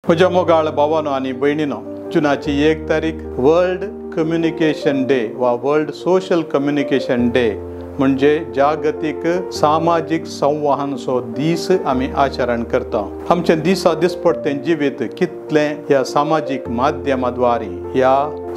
म्हज्या मोगाळ भावानो आनी भयणीनो, जुनाची 1 तारीख वर्ल्ड कम्युनिकेशन डे वा वर्ल्ड सोशल कम्युनिकेशन डे म्हणजे जागतीक सामाजीक संवहनाचो दीस आमी आचरण करता। आमचें दिसा दिसपडटें जिवीत कितलें ह्या सामाजीक माध्यमाद्वारे ह्या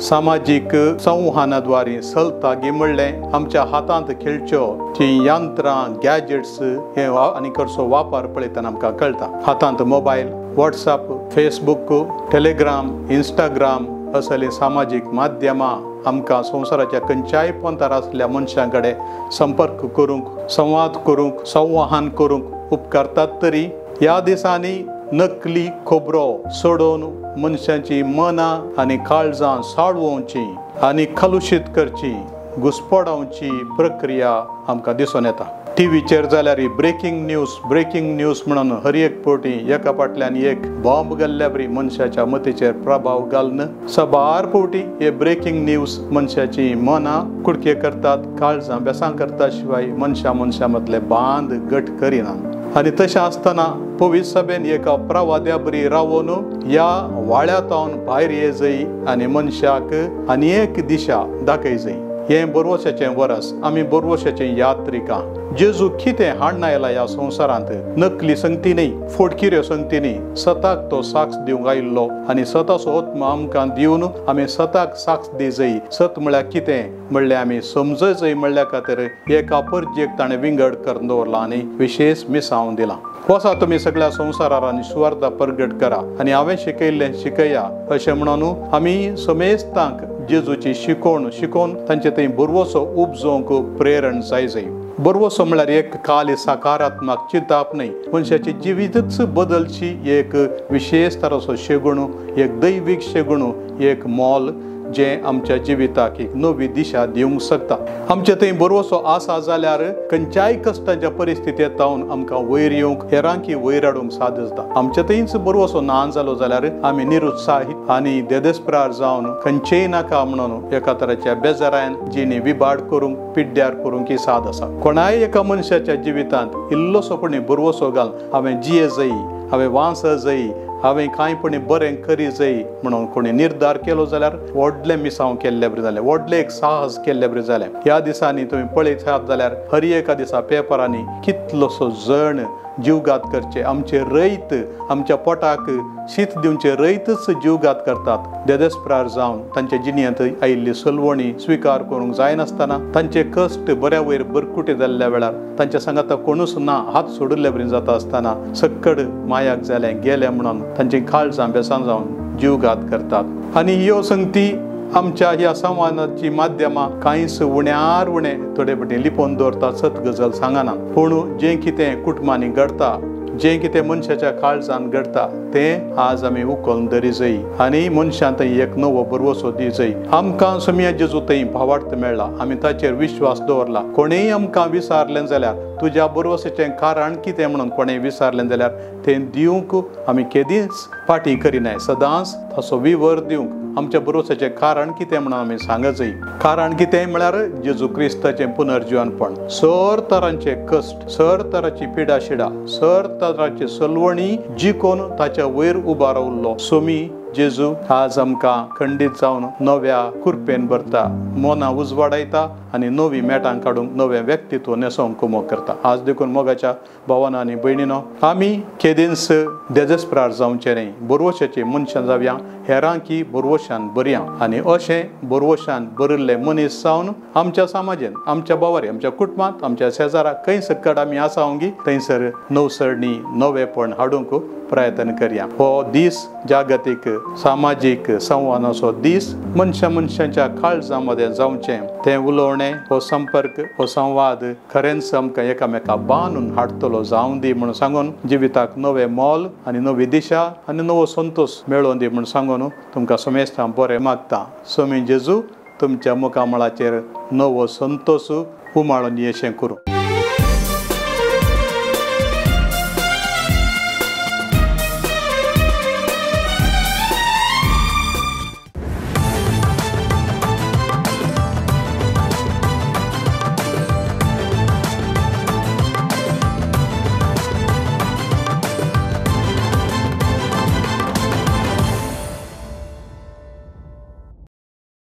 सामाजीक संवहनाद्वारे चलता गी म्हणलें आमच्या हातांत खेळच्यो ती यंत्रां गॅजेट्स हे आनी करचो वापर पळयतना आमकां कळटा। हातांत mobile, WhatsApp, Facebook, Telegram, Instagram असले सामाजीक माध्यमां आमकां संवसाराच्या खंयच्याय पंथार आसल्या मनशां कडेन संपर्क करूंक, संवाद करूंक, संवहन करूंक उपकारतात। तरी ह्या दिसांनी नकली खबरो सोडोवन मनशांची मनां आनी काळजां साळवोवची आनी कलुशीत करची, घुस्पडावची प्रक्रिया आमकां दिसून येता। टीव्हीचेर जाल्यार ब्रेकिंग न्यूज ब्रेकिंग न्यूज म्हणून हर एक फावटी एका फाटल्यान एक बॉम्ब घाल्ल्या बरी मनशाच्या मतीचेर प्रभाव घालून सबार फावटी हे ब्रेकिंग न्यूज मनशाची मनां कुडके करतात, काळजां बेसां करतात, शिवाय मनशां मनशां मदले बांद घट करिना। आनी तशें आसतना पवित्र सभेन एका प्रवाद्या बरी रावोन ह्या वाळ्यातावन भायर ये जाय आनी मनशाक आनी एक दिशा दाखय जाय। हें बरवशाचें वरस, आमी बरवशाचें यात्रिकां। जेजू कितें हाडून आयला ह्या संवसारांत, नकली संगती न्ही, फोडकिऱ्यो संगती न्ही, सताक तो साक्ष दिवंक आयिल्लो आनी सताचो आत्मा आमकां दिवन आमी सताक साक्ष दी जाय। सत म्हळ्यार कितें म्हणल्यार आमी समजय जाय म्हणल्या खातीर एका परजेक ताणें विंगड करून दवरला आनी विशेश मिसावन दिलां। वसा तुमी सगळ्या संवसारार आनी सुवार्थ परगट करा आनी हांवें शिकयल्लें शिकया अशें म्हणून आमी समेस्तांक जेजूची शिकोवण शिकोवन तांचे थंय बरवसो उपजोवंक प्रेरण जाय जाय। बरवसो म्हळ्यार एक काली सकारात्मक चिंताप न्हय, मनशाची जिवीतच बदलची एक विशेश तराचो शेगुणू, एक दैवीक शेगुणू, एक मोल जें आमच्या जिविताक एक नवी दिशा दिवंक शकता। आमचे थंय बरवसो आसा जाल्यार खंयच्याय कश्टांच्या परिस्थितींत तावन आमकां वयर येवंक, हेरांकी वयर हाडूंक साध्य जाता। आमचे थंयच बरवसो ना जालो जाल्यार आमी निरुत्साहीत आनी देदेस्प्रार जावन खंयचेय नाका म्हणून एका तराच्या बेजारान जिणी विबाड करूंक, पिड्ड्यार करूंक ही साद आसा। कोणाय एका मनशाच्या जिवितांत इल्लोसो पणी बरवसो घाल, हांवें जिये जाय, हांवें वांस जाय, हांवें कांय पणी बरें करी जाय म्हणून कोणी निर्धार केलो जाल्यार व्हडलें मिसांव केल्ले बरें जालें, व्हडलें एक साहस केल्ले बरें जालें। ह्या दिसांनी तुमी पळयत आहात जाल्यार हर एका दिसा पेपरांनी कितलोसो जण जीवघात करचे, आमचे रयत आमच्या पोटाक शीत दिवचे रयतच जीवघात करतात। देदेस्प्रार जावन तांच्या जिणेंत आयिल्ली सलवणी स्विकार करूंक जायनासतना तांचे कश्ट बऱ्या वयर बरकुटे जाल्ल्या वेळार तांच्या सांगाता कोणूच ना, हात सोडिल्ले बरी जाता आसतना सक्कड मायाक जालें गेलें म्हणून तांची काळजां बेसां जावन जीवघात करतात। आनी ह्यो संगती आमच्या ह्या संवादाची माध्यमां कांयच उण्यार उणें थोडे फावटी लिपोवन दवरतात, सत गजाल सांगना। पूण जें कितें कुटुंबांनी घडटा, जें कितें मनशाच्या काळजान घडटा तें आज आमी उखलून धरी जाय आनी मनशान थंय एक नवो बरवसो दी जाय। आमकां सोमया जेजू थंय भावार्थ मेळ्ळा, आमी ताचेर विश्वास दवरला। कोणेय आमकां विचारलें जाल्यार तुज्या बरवसाचें कारण कितें म्हणून कोणेय विचारलें जाल्यार तें दिवंक आमी केदींच फाटीं करिनाय, सदांच ताचो विवर दिवंक आमच्या बरवसाचें कारण कितें म्हणून आमी सांगत जाय। कारण कितें म्हळ्यार जेजू क्रिस्ताचें पुनर्जिवनपण, सर तरांचे कश्ट, सर तराची पिडाशिडा, सर तराची सलवणी जिखून ताच्या वयर उबो रावल्लो सोमी जेजू आज आमकां खंडीत जावन नव्या कुरपेन भरता, मनां उजवाडायता आनी नवी मेटां काडूंक, नवें व्यक्तित्व न्हेसोवंक कुमोक करता। आज देखून मोगाच्या भावान आनी भयणीनो, आमी केदींच देदेस्प्रार जावचें न्हय, बरवशाची मनशां जावया, हेरांकी बरवशान बरया आनी अशें बरवशान भरिल्ले मनीस जावन आमच्या समाजेन, आमच्या भावारी, आमच्या कुटुंबांत, आमच्या शेजाराक खंय सक्कड आमी आसा थंयसर नवसरणी नवेपण हाडूंक प्रयत्न करया। हो दीस जागतीक सामाजीक संवादाचो दीस, मनशां मनशांच्या काळजां मदें जावचें तें उलोवणें, हो संपर्क, हो संवाद खरेंच आमकां एकामेका बांदून हाडटलो जावं दी म्हणून सांगून जिविताक नवें मोल आनी नवी दिशा आनी नवो संतोश मेळोवन दी म्हणून सांगून तुमकां समेस्तां बरें मागता। सोमी जेजू तुमच्या मुखामळाचेर नवो संतोश उमाळून येशें करूं।